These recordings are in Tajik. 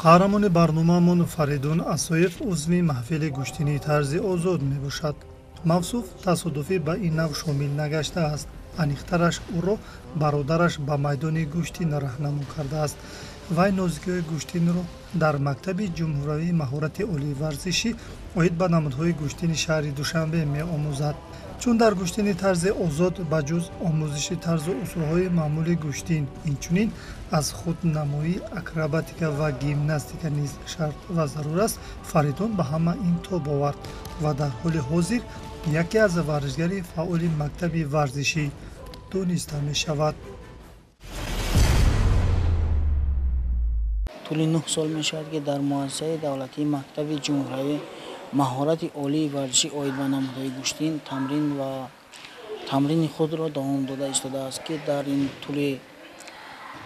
Қаҳрамони барномаамон Фаридун Асоев узви маҳфили гӯштинии тарзи озод мебошад. Мавсуф тасодуфӣ ба ин нав шомил нагаштааст. Аниқтараш, ӯро бародараш ба майдони гӯштин раҳнамон кардааст. Вай нозикиҳои гӯштинро дар мактаби ҷумҳуриявии маҳорати олии варзишӣ оид ба намудҳои гӯштини шаҳри Душанбе меомӯзад. Чун дар гӯштини тарзи озод ба ҷуз омӯзиши тарзу усулҳои маъмули гӯштин, инчунин аз худнамоӣ, акробатика ва гимнастика низ шарт ва зарур аст, Фаридун ба ҳама ин тоб овард ва дар ҳоли ҳозир яке аз варзишгари фаъоли мактаби варзишӣ дониста мешавад. Тӯли 9 сол мешавад, ки дар муассисаи давлатии мактаби ҷумҳуриявӣ маҳорати олии варзишӣ оид ба намудҳои гӯштин тамрин ва тамрини худро давом дода истодааст, ки дар ин тӯли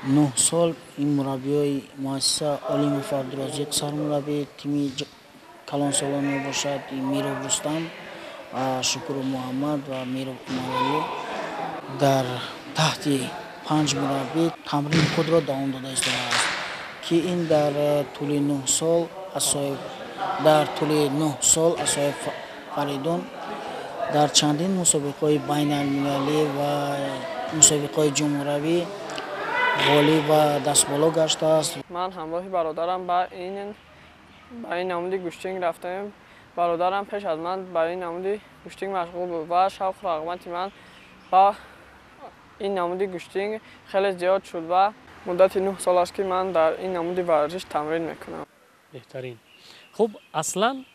9 сол ин мураббиёи муассиса Олимов Абдуразиқ сармураббии тими калонсолон мебошад, Миров Рустам ва Шукуров Муҳаммад ва Миров Умаралӣ дар таҳти 5 мураббӣ тамрини худро давом дода истодааст, ки ин дар тӯли 9 сол Асоев дар тӯли 9 сол Асоев Фаридун дар чандин мусобиқаҳои байналмилалӣ ва мусобиқаҳои ҷумҳуриявӣ ғолиб ва дастболо гаштааст. Ман ҳамроҳи бародарам ба ин намуди гӯштинг рафтаем. Бародарам пеш аз ман ба ин намуди гӯштинг машғул буд ва шавқу рағбати ман ба ин намуди гӯштинг хеле зиёд шуд ва муддати 9 сол аст, ки ман дар ин намуди варзиш тамрин мекунам. Беҳтарин. Хуб, аслан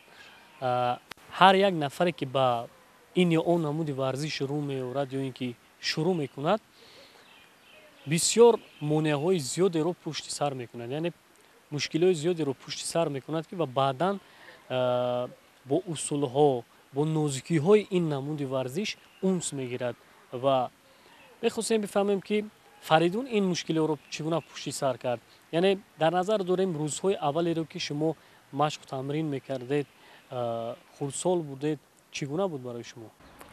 ҳар як нафаре, ки ба ин ё он намуди варзиш рӯ меорад ё ин ки шурӯъ мекунад, бисёр монеаҳои зиёдеро пушти сар мекунад, яъне мушкилиҳои зиёдеро пушти сар мекунад, ки ва баъдан бо усулҳо, бо нозикиҳои ин намуди варзиш унс мегирад. Ва мехостем бифаҳмем, ки Фаридун ин мушкилиҳоро чӣ гуна пушти сар кард. Яъне дар назар дорем рӯзҳои аввалеро, ки шумо машқу тамрин мекардед, хурдсол будед, чӣ гуна буд барои шумо?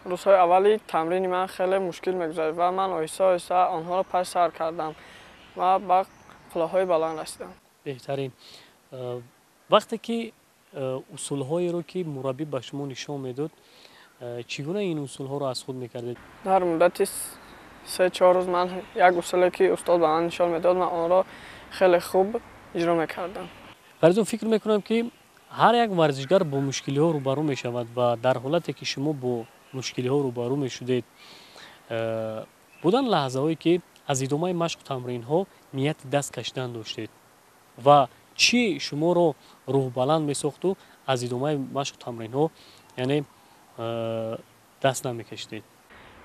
Рӯзҳои аввали тамрини ман хеле мушкил мегузашт ва ман оҳиста оҳиста онҳоро пас сар кардам ва ба қуллаҳои баланд расидам. Беҳтарин. Вақте ки усулҳоеро, ки мураббӣ ба шумо нишон медод, чӣ гуна ин усулҳоро аз худ мекардед? Дар муддати 3-4 рӯз ман як усуле, ки устод ба ман нишон медод, ман онро хеле хуб иҷро мекардам. Фаридун, фикр мекунам, ки ҳар як варзишгар бо мушкилиҳо рӯбарӯ мешавад ва дар ҳолате, ки шумо бо мушкилиҳо рӯбарӯ мешудед, буданд лаҳзаҳое, ки аз идомаи машқу тамринҳо нияти даст кашидан доштед ва чӣ шуморо рӯҳбаланд месохту аз идомаи машқу тамринҳо, яъне даст намекашидед?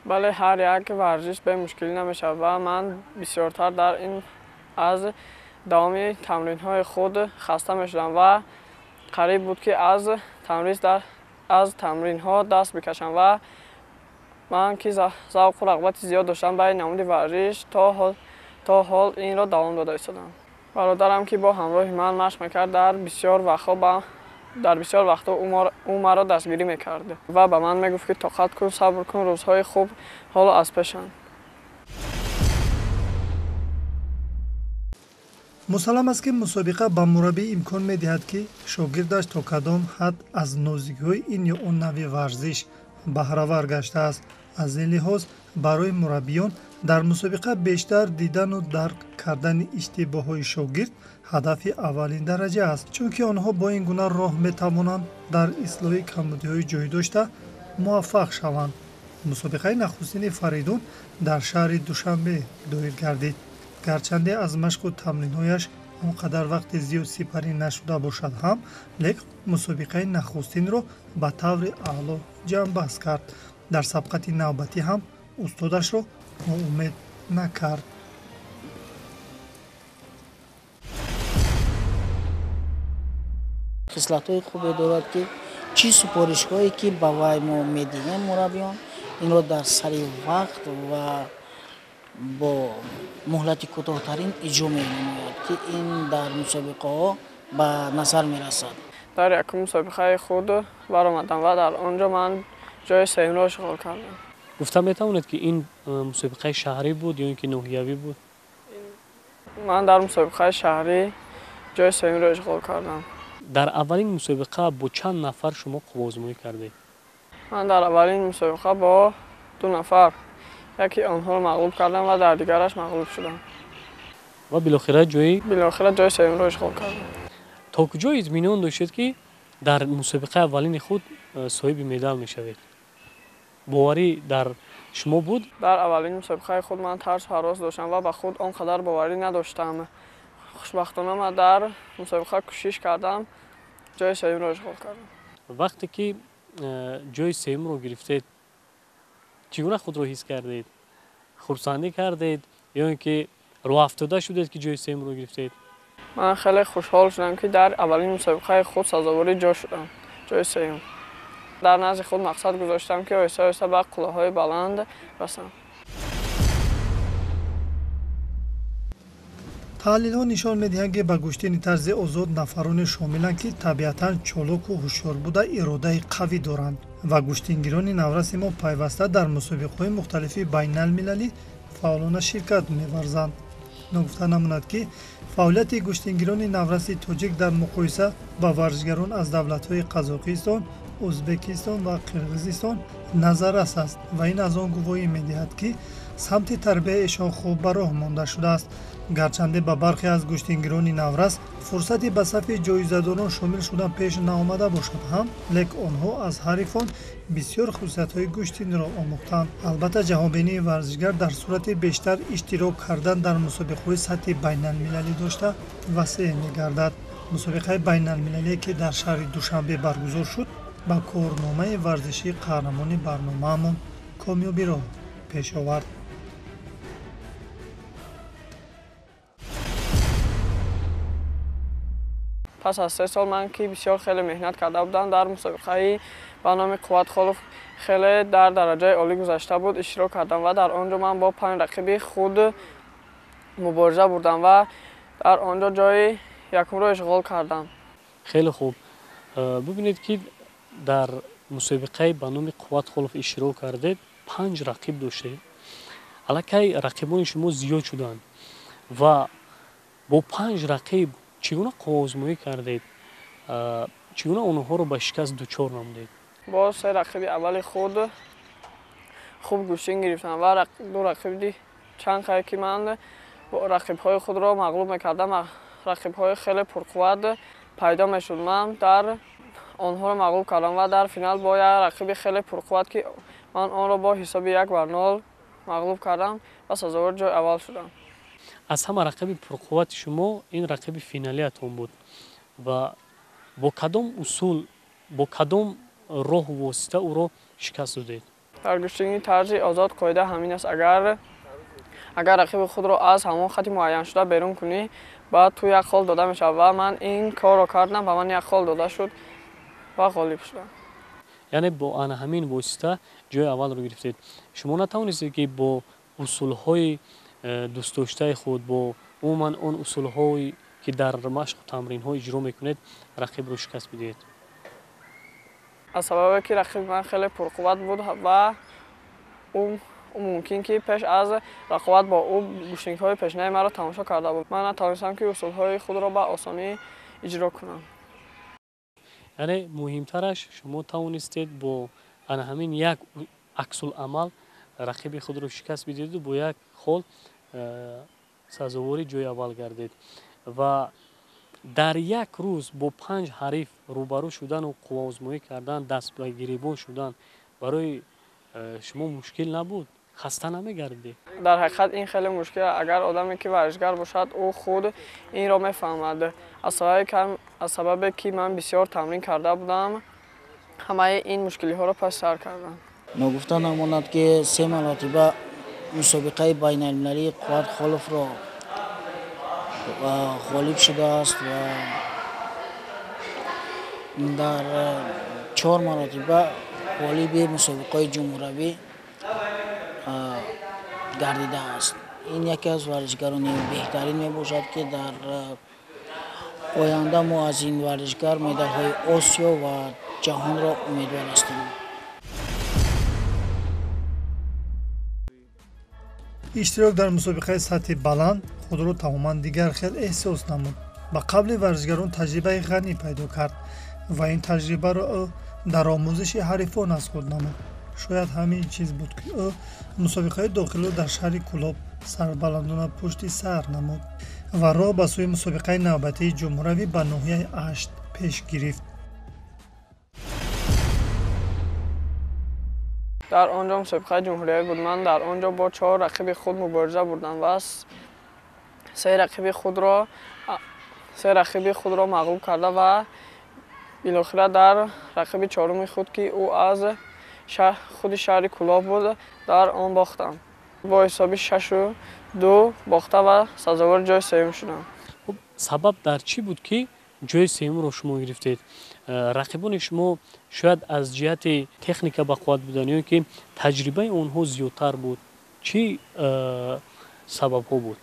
Бале, ҳар як варзиш бемушкилӣ намешавад ва ман бисёртар дар ин аз давоми тамринҳои худ хаста мешудам ва қариб буд, ки аз тамринҳо даст бикашам ва ман ки завқу рағбати зиёд доштам ба ин намуди варзиш, то ҳол инро давом дода истодам. Бародарам, ки бо ҳамроҳи ман машқ мекард, дар бисёр вақтҳо ӯ маро дастгирӣ мекард ва ба ман мегуфт, ки тоқат кун, сабр кун, рӯзҳои хуб ҳоло аз пешанд. Мусаллам аст, ки мусобиқа ба мураббӣ имкон медиҳад, ки шогирдаш то кадом ҳад аз нозикиҳои ин ё он навъи варзиш баҳравар гаштааст. Аз ин лиҳоз барои мураббиён дар мусобиқа бештар дидану дарк кардани иштибоҳҳои шогирд ҳадафи аввалин дараҷа аст, чунки онҳо бо ин гуна роҳ метавонанд дар ислоҳи камбудиҳои ҷой дошта муваффақ шаванд. Мусобиқаи нахустини Фаридун дар шаҳри Душанбе доир гардид. Гарчанде аз машқу тамринҳояш он қадар вақти зиёд сипарӣ нашуда бошад ҳам, лек мусобиқаи нахустинро ба таври аъло ҷамъбаст кард. Дар сабқати навбатӣ ҳам устодашро ноумед накард. Хислатҳои хубе дорад, ки чӣ супоришҳое, ки ба вай мо медиҳем мураббиён, инро дар сари вақт ва бо муҳлати кӯтоҳтарин иҷро менамояд, ки ин дар мусобиқаҳо ба назар мерасад. Дар якум мусобиқаи худ баромадам ва дар он ҷо ман ҷои сеюмро ишғол кардам. Гуфта метавонед, ки ин мусобиқаи шаҳрӣ буд ё ин ки ноҳиявӣ буд? Ман дар мусобиқаи шаҳрӣ ҷои сеюмро ишғол кардам. Дар аввалин мусобиқа бо чанд нафар шумо қувваозмоӣ кардед? Ман дар аввалин мусобиқа бо 2 нафар, яке онҳоро мағлуб кардам ва дар дигараш мағлуб шудам. Ва билохира ҷои сеюмро ишғол кардам. То куҷо итминон доштед, ки дар мусобиқаи аввалини худ соҳиби медал мешавед? Боварӣ дар шумо буд? Дар аввалин мусобиқаи худ ман тарсу ҳарос доштам ва ба худ он қадар боварӣ надоштам. Хушбахтона ман дар мусобиқа кӯшиш кардам, ҷои сеюмро ишғол кардам. Вақте ки ҷои сеюмро гирифтед, чӣ гуна худро ҳис кардед? Хурсандӣ кардед ё ин ки рӯҳафтода шудед, ки ҷои сеюмро гирифтед? Ман хеле хушҳол шудам, ки дар аввалин мусобиқаи худ сазовори ҷо шудам, ҷои сеюм. Дар назди худ мақсад гузоштам, ки оҳиста оҳиста ба қуллаҳои баланд расам. Таҳлилҳо нишон медиҳанд, ки ба гӯштини тарзи озод нафароне шомиланд, ки табиатан чолоку ҳушёр буда иродаи қавӣ доранд ва гӯштингирони навраси мо пайваста дар мусобиқаҳои мухталифи байналмилалӣ фаъолона ширкат меварзанд. Ногуфта намонад, ки фаъолияти гӯштингирони навраси тоҷик дар муқоиса ба варзишгарон аз давлатҳои Қазоқистон, Ӯзбекистон ва Қирғизистон назаррас аст ва ин аз он гувоҳӣ медиҳад, ки самти тарбияи эшон хуб ба роҳ монда шудааст. Гарчанде ба бархе аз гӯштингирони наврас фурсати ба сафи ҷоизадорон шомил шудан пеш наомада бошад ҳам, лек онҳо аз ҳарифон бисёр хусусиятҳои гӯштинро омӯхтанд. Албатта, ҷаҳонбинии варзишгар дар сурати бештар иштирок кардан дар мусобиқаҳои сатҳи байналмилалӣ дошта васеъ мегардад. Мусобиқаи байналмилалие, ки дар шаҳри Душанбе баргузор шуд, ба корномаи варзишии қаҳрамони барномаамон комёбиро пеш овард. Пас аз 3 сол ман, ки бисёр хеле меҳнат карда будам, дар мусобиқаи ба номи Қувват Холов хеле дар дараҷаи олӣ гузашта буд, иштирок кардам ва дар он ҷо ман бо 5 рақиби худ мубориза бурдам ва дар он ҷо ҷои якумро ишғол кардам. Хеле хуб. Бубинед, ки дар мусобиқаи ба номи Қувват Холов иштирок кардед, 5 рақиб доштед. Аллакай рақибони шумо зиёд шуданд ва бо 5 рақиб чӣ гуна қувваозмоӣ кардед? Чӣ гуна онҳоро ба шикаст дучор намудед? Бо 3 рақиби аввали худ хуб гӯштин гирифтам ва 2 рақиби чанд қай, ки ман рақибҳои худро мағлуб мекардам, рақибҳои хеле пурқувват пайдо мешуд. Ман дар онҳоро мағлуб кардам ва дар финал бо як рақиби хеле пурқувват, ки ман онро бо ҳисоби 1-0 мағлуб кардам ва сазовори ҷои аввал шудам. Аз ҳама рақиби пурқуввати шумо ин рақиби финалиятон буд ва бо кадом усул, бо кадом роҳу восита ӯро шикаст додед? Дар гӯштини тарзи озод қоида ҳамин аст: агар рақиби худро аз ҳамон хати муайяншуда берун кунӣ, баъд ту як хол дода мешавад ва ман ин корро кардам, ба ман як хол дода шуд ва ғолиб шудам. Яъне бо ана ҳамин восита ҷои аввалро гирифтед. Шумо натавонистед, ки бо усулҳои дӯстдоштаи худ, бо умуман он усулҳое, ки дар машқу тамринҳо иҷро мекунед, рақибро шикаст бидиҳед? Аз сабабе ки рақиби ман хеле пурқувват буд ва ӯ мумкин ки пеш аз рақобат бо ӯ гӯштингҳои пешинаи маро тамошо карда буд, ман натавонистам, ки усулҳои худро ба осонӣ иҷро кунам. Яъне муҳимтараш шумо тавонистед бо ана ҳамин як аксуламал рақиби худро шикаст бидиҳеду бо як хол сазовори ҷои аввал гардед. Ва дар як рӯз бо 5 ҳариф рӯбарӯ шудану қувваозмоӣ кардан, даст ба гиребон шудан барои шумо мушкил набуд? Хаста намегардед? Дар ҳақиқат ин хеле мушкил. Агар одаме, ки варзишгар бошад, ӯ худ инро мефаҳмад. Аз сабабе ки ман бисёр тамрин карда будам, ҳамаи ин мушкилиҳоро пас сар кардам. Ногуфта намонад, ки 3 маротиба мусобиқаи байналмилалии Қувват Холовро ғолиб шудааст ва дар 4 маротиба ғолиби мусобиқаҳои ҷумҳуравӣ гардидааст. Ин яке аз варзишгарони беҳтарин мебошад, ки дар оянда мо аз ин варзишгар медалҳои Осиё ва ҷаҳонро умедвор ҳастем. Иштирок дар мусобиқаи сатҳи баланд худро тамоман дигар хел эҳсос намуд. Ба қавли варзишгарон таҷрибаи ғанӣ пайдо кард ва ин таҷрибаро ӯ дар омӯзиши ҳарифон аз худ намуд. Шояд ҳамин чиз буд, ки ӯ мусобиқаи дохилиро дар шаҳри Кӯлоб сарбаландона пушти сар намуд ва роҳ ба сӯи мусобиқаи навбатии ҷумҳуравӣ ба ноҳияи Ашт пеш гирифт. Дар он ҷо мусобиқаи ҷумҳуриявӣ буд. Ман дар он ҷо бо 4 рақиби худ мубориза бурдам ва се рақиби худро мағлуб карда ва билохира дар рақиби чоруми худ, ки ӯ аз худи шаҳри Кӯлоб буд, дар он бохтам. Бо ҳисоби 6-2 бохта ва сазовори ҷои сеюм шудам. Хуб, сабаб дар чӣ буд, ки ҷои сеюмро шумо гирифтед? Рақибони шумо шояд аз ҷиҳати техника бақувват буданд ё ки таҷрибаи онҳо зиёдтар буд? Чӣ сабабҳо буд?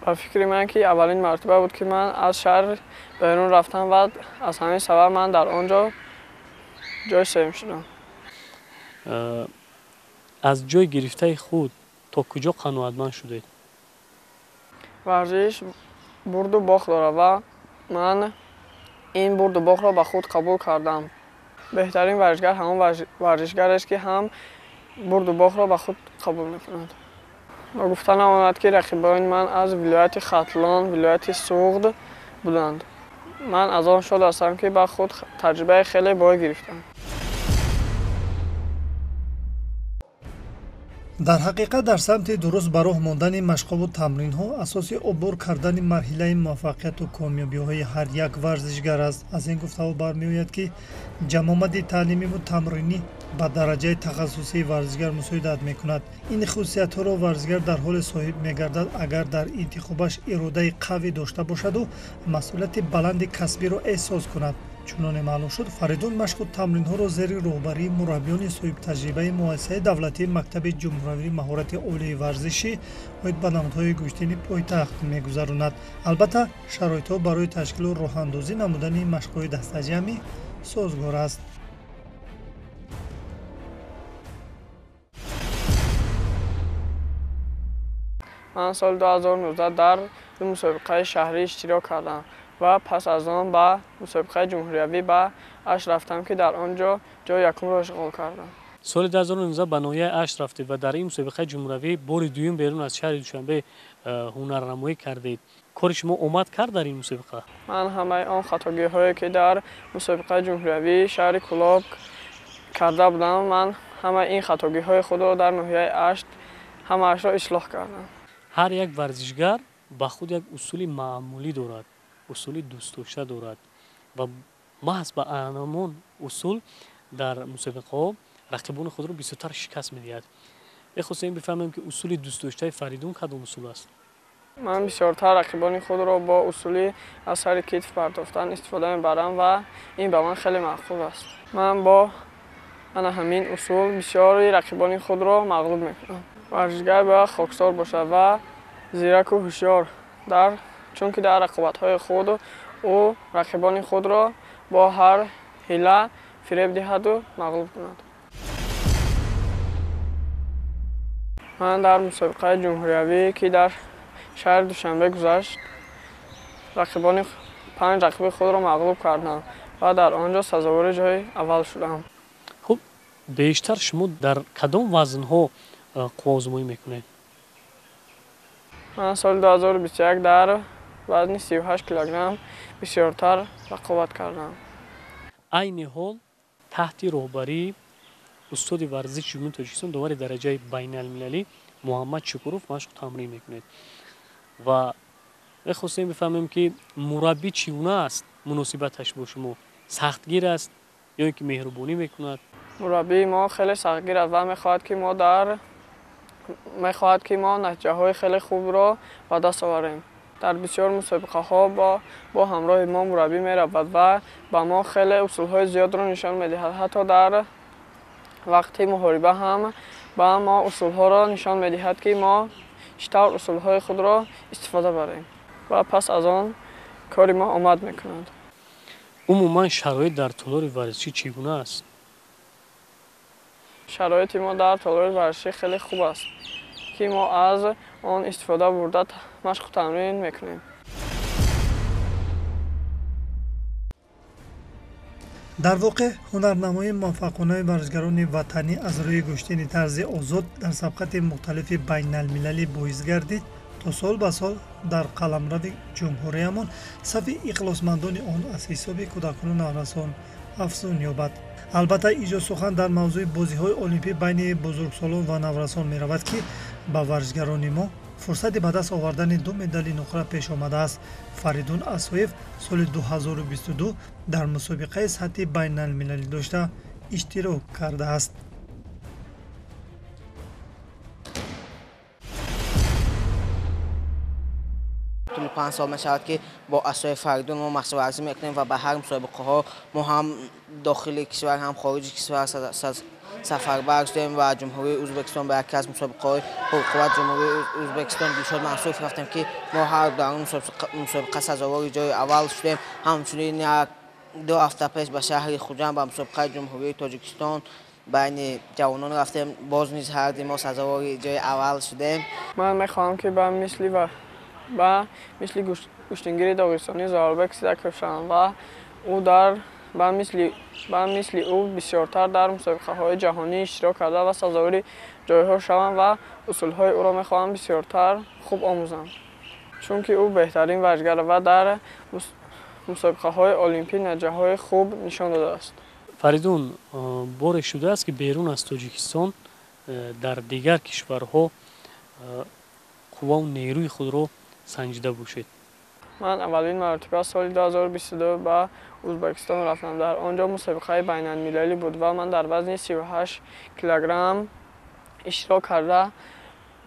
Ба фикри ман, ки аввалин мартиба буд, ки ман аз шаҳр берун рафтам ва аз ҳамин сабаб ман дар он ҷо ҷои сеюм шудам. Аз ҷои гирифтаи худ то куҷо қаноатманд шудед? Варзиш бурду бохт дорад ва ман ин бурду бохтро ба худ қабул кардам. Беҳтарин варзишгар ҳамон варзишгарест, ки ҳам бурду бохтро ба худ қабул мекунад. Ба гуфта намонад, ки рақибони ман аз вилояти Хатлон, вилояти Суғд буданд. Ман аз он шод ҳастам, ки ба худ таҷрибаи хеле бой гирифтам. Дар ҳақиқат дар самти дуруст ба роҳ мондани машқову тамринҳо асоси убур кардани марҳилаи муваффақияту комёбиҳои ҳар як варзишгар аст. Аз ин гуфтаҳо бармеояд, ки ҷамъомади таълимиву тамринӣ ба дараҷаи тахассусии варзишгар мусоидат мекунад. Ин хусусиятҳоро варзишгар дар ҳоле соҳиб мегардад, агар дар интихобаш иродаи қавӣ дошта бошаду масъулияти баланди касбиро эҳсос кунад. Чуноне маълум шуд, Фаридун машқу тамринҳоро зери роҳбарии мураббиёни соҳибтаҷрибаи муассисаи давлатии мактаби ҷумҳуриявии маҳорати олии варзишӣ оид ба намудҳои гӯштини пойтахт мегузаронад. Албатта, шароитҳо барои ташкилу роҳандозӣ намудани машқҳои дастаҷамъӣ созгор аст. Ман соли 2019 дар ду мусобиқаи шаҳрӣ иштирок кардам ва пас аз он ба мусобиқаи ҷумҳуриявӣ ба Ашт рафтам, ки дар он ҷо ҷои якумро ишғол кардам. Соли 2019 ба ноҳияи Ашт рафтед ва дар ин мусобиқаи ҷумҳуриявӣ бори дуюм берун аз шаҳри Душанбе ҳунарнамоӣ кардед. Кори шумо омад кард дар ин мусобиқа? Ман ҳамаи он хатогиҳое, ки дар мусобиқаи ҷумҳуриявии шаҳри Кӯлоб карда будам, ман ҳамаи ин хатогиҳои худро дар ноҳияи Ашт ҳамаашро ислоҳ кардам. Ҳар як варзишгар ба худ як усули маъмулӣ дорад, усули дӯстдошта дорад ва маҳз ба ҳамон усул дар мусобиқаҳо рақибони худро бисёртар шикаст медиҳад. Мехостем бифаҳмем, ки усули дӯстдоштаи Фаридун кадом усул аст? Ман бисёртар рақибони худро бо усули аз сари китф партофтан истифода мебарам ва ин ба ман хеле маъқул аст. Ман бо ана ҳамин усул бисёри рақибони худро мағлуб мекунам. Варзишгар бояд хоксор бошад ва зираку ҳушёр, чунки дар рақобатҳои худ ӯ рақибони худро бо ҳар ҳила фиреб диҳаду мағлуб кунад. Ман дар мусобиқаи ҷумҳуриявӣ, ки дар шаҳри Душанбе гузашт, рақибони 5 рақиби худро мағлуб кардам ва дар он ҷо сазовори ҷои аввал шудам. Хуб, бештар шумо дар кадом вазнҳо қувваозмоӣ мекунед? Ман соли 2021 дар вазни 38 килограмм бисёртар рақобат кардам. Айни ҳол таҳти роҳбарии устоди варзиши Ҷумҳурии Тоҷикистон довари дараҷаи байналмилалӣ Муҳаммад Шукуров машқу тамрин мекунед ва мехостем бифаҳмем, ки мураббӣ чӣ гуна аст муносибаташ бо шумо? Сахтгир аст ё ин ки меҳрубонӣ мекунад? Мураббии мо хеле сахтгир аст ва мехоҳад, ки мо натиҷаҳои хеле хубро ба даст оварем. Дар бисёр мусобиқаҳо бо ҳамроҳи мо мураббӣ меравад ва ба мо хеле усулҳои зиёдро нишон медиҳад. Ҳатто дар вақти муҳориба ҳам ба мо усулҳоро нишон медиҳад, ки мо чӣ тавр усулҳои худро истифода барем ва пас аз он кори мо омад мекунад. Умуман шароит дар толори варзишӣ чӣ гуна аст? Шароити мо дар толори варзишӣ хеле хуб аст, ки мо аз он истифода бурда машқу тамрин мекунем. Дар воқеъ ҳунарнамоии муваффақонаи варзишгарони ватанӣ аз рӯи гӯштини тарзи озод дар сабқати мухталифи байналмилалӣ боис гардид, то сол ба сол дар қаламрави ҷумҳуриямон сафи ихлосмандони он аз ҳисоби кӯдакону наврасон афзун ёбад. Албатта, иҷо сухан дар мавзӯи бозиҳои олимпӣ байни бузургсолон ва наврасон меравад, ки ба варзишгарони мо фурсати ба даст овардани 2 медали нуқра пеш омадааст. Фаридун Асоев соли 2022 дар мусобиқаи сатҳи байналмилалӣ дошта иштирок кардааст. Тӯли 5 сол мешавад, ки бо Асоев Фаридун мо машқварзӣ мекунем ва ба ҳар мусобиқаҳо мо ҳам дохили кишвар, ҳам хориҷи кишвар сафарбар шудем ва Ҷумҳурии Ӯзбекистон ба яке аз мусобиқаҳои пурқувват Ҷумҳурии Ӯзбекистон Дилшод Мансуров рафтем, ки мо ҳар дар он мусобиқа сазовори ҷои аввал шудем. Ҳамчунин 1-2 ҳафта пеш ба шаҳри Хуҷанд ба мусобиқаи Ҷумҳурии Тоҷикистон байни ҷавонон рафтем, боз низ ҳарди мо сазовори ҷои аввал шудем. Ман мехоҳам, ки ба мисли гӯштингири доғистонӣ Заурбек Сидаков шавам ва ӯ ба мисли ӯ бисёртар дар мусобиқаҳои ҷаҳонӣ иштирок карда ва сазовори ҷойҳо шавам ва усулҳои ӯро мехоҳам бисёртар хуб омӯзам, чунки ӯ беҳтарин варзишгар ва дар мусобиқаҳои олимпӣ натиҷаҳои хуб нишон додааст. Фаридун, боре шудааст, ки берун аз Тоҷикистон дар дигар кишварҳо қуввау нерӯи худро санҷида бошед? Ман аввалин маротиба соли 2022 ба Ӯзбекистон рафтам. Дар он ҷо мусобиқаи байналмилалӣ буд ва ман дар вазни 38 килограмм иштирок карда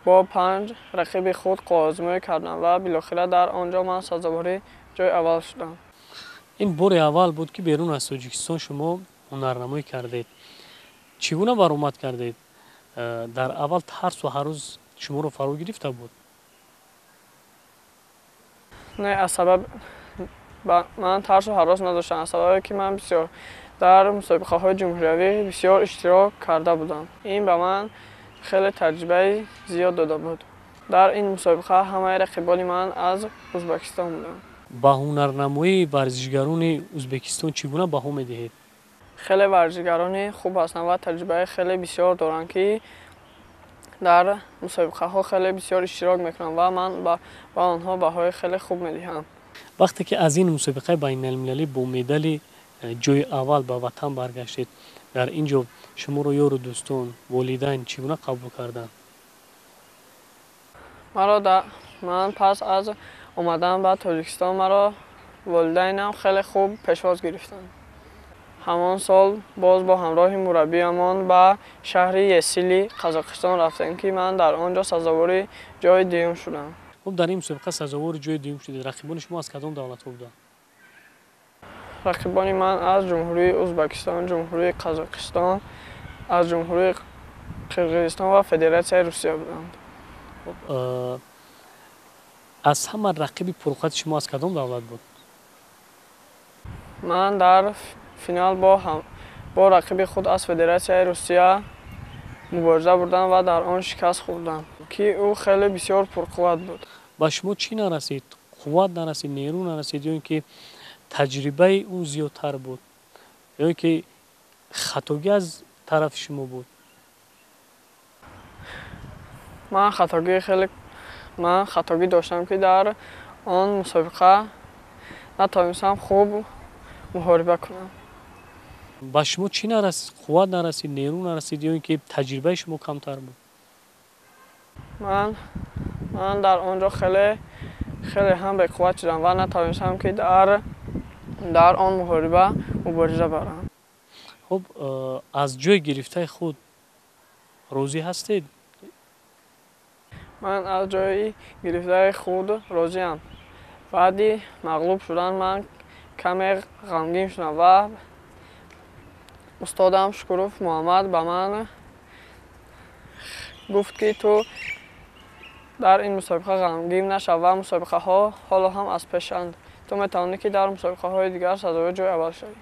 бо 5 рақиби худ қувваозмоӣ кардам ва билохира дар он ҷо ман сазовори ҷои аввал шудам. Ин бори аввал буд, ки берун аз Тоҷикистон шумо ҳунарнамоӣ кардед. Чӣ гуна баромад кардед? Дар аввал тарсу ҳарӯз шуморо фаро гирифта буд? Не, аз сабаб ман тарсу ҳарос надоштам, аз сабабе ки ман бисёр дар мусобиқаҳои ҷумҳуриявӣ бисёр иштирок карда будам. Ин ба ман хеле таҷрибаи зиёд дода буд. Дар ин мусобиқа ҳамаи рақибони ман аз Ӯзбекистон буданд. Ба ҳунарнамоии варзишгарони Ӯзбекистон чӣ гуна баҳо медиҳед? Хеле варзишгарони хуб ҳастанд ва таҷрибаи хеле бисёр доранд, ки дар мусобиқаҳо хеле бисёр иштирок мекунам ва ман ба онҳо баҳои хеле хуб медиҳам. Вақте ки аз ин мусобиқаи байналмилалӣ бо медали ҷои аввал ба ватан баргаштед, дар ин ҷо шуморо ёру дӯстон, волидайн чӣ гуна қабул карданд? Ман пас аз омадан ба Тоҷикистон маро волидайнам хеле хуб пешвоз гирифтанд. Ҳамон сол боз бо ҳамроҳи мураббиямон ба шаҳри Есили Қазоқистон рафтем, ки ман дар он ҷо сазовори ҷои дуюм шудам. Хуб, дар ин мусобиқа сазовори ҷои дуюм шудед. Рақибони шумо аз кадом давлатҳо буданд? Рақибони ман аз Ҷумҳурии Ӯзбекистон, Ҷумҳурии Қазоқистон, аз Ҷумҳурии Қирғизистон ва Федератсияи Русия буданд. Аз ҳама рақиби пурқуввати шумо аз кадом давлат буд? Ман дар финал бо рақиби худ аз Федератсияи Русия мубориза бурдам ва дар он шикаст хӯрдам, ки ӯ хеле бисёр пурқувват буд. Ба шумо чӣ нарасид? Қувват нарасид, нерӯ нарасид, ё ин ки таҷрибаи ӯ зиёдтар буд, ё ин ки хатогӣ аз тарафи шумо буд? Ман хатогӣ доштам, ки дар он мусобиқа натавонистам хуб муҳориба кунам. Ба шумо чӣ нарасид? Қувват нарасид, нерӯ нарасид, ё ин ки таҷрибаи шумо камтар буд? Ман дар он ҷо хеле ҳам беқувват шудам ва натавонистам, ки дар он муҳориба мубориза барам. Хуб, аз ҷои гирифтаи худ розӣ ҳастед? Ман аз ҷои гирифтаи худ розиам. Баъди мағлуб шудан ман каме ғамгин шудам ва устодам Шукуров Муҳаммад ба ман гуфт, ки ту дар ин мусобиқа ғамгин нашав ва мусобиқаҳо ҳоло ҳам аз пешанд. Ту метавонӣ, ки дар мусобиқаҳои дигар сазовори ҷои аввал шавӣ.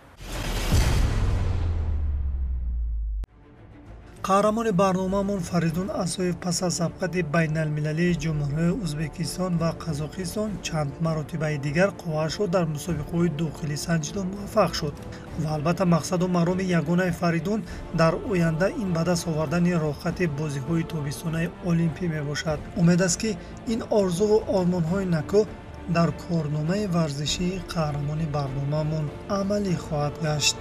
Қаҳрамони барномаамон Фаридун Асоев пас аз сабқати байналмилалии ҷумҳуриҳои Ӯзбекистон ва Қазоқистон чанд маротибаи дигар қувваашро дар мусобиқаҳои дохилӣ санҷиду муваффақ шуд. Ва албатта, мақсаду мароми ягонаи Фаридун дар оянда ин ба даст овардани роҳхати бозиҳои тобистонаи олимпӣ мебошад. Умед аст, ки ин орзуву ормонҳои накӯ дар корномаи варзишии қаҳрамони барномаамон амалӣ хоҳад гашт.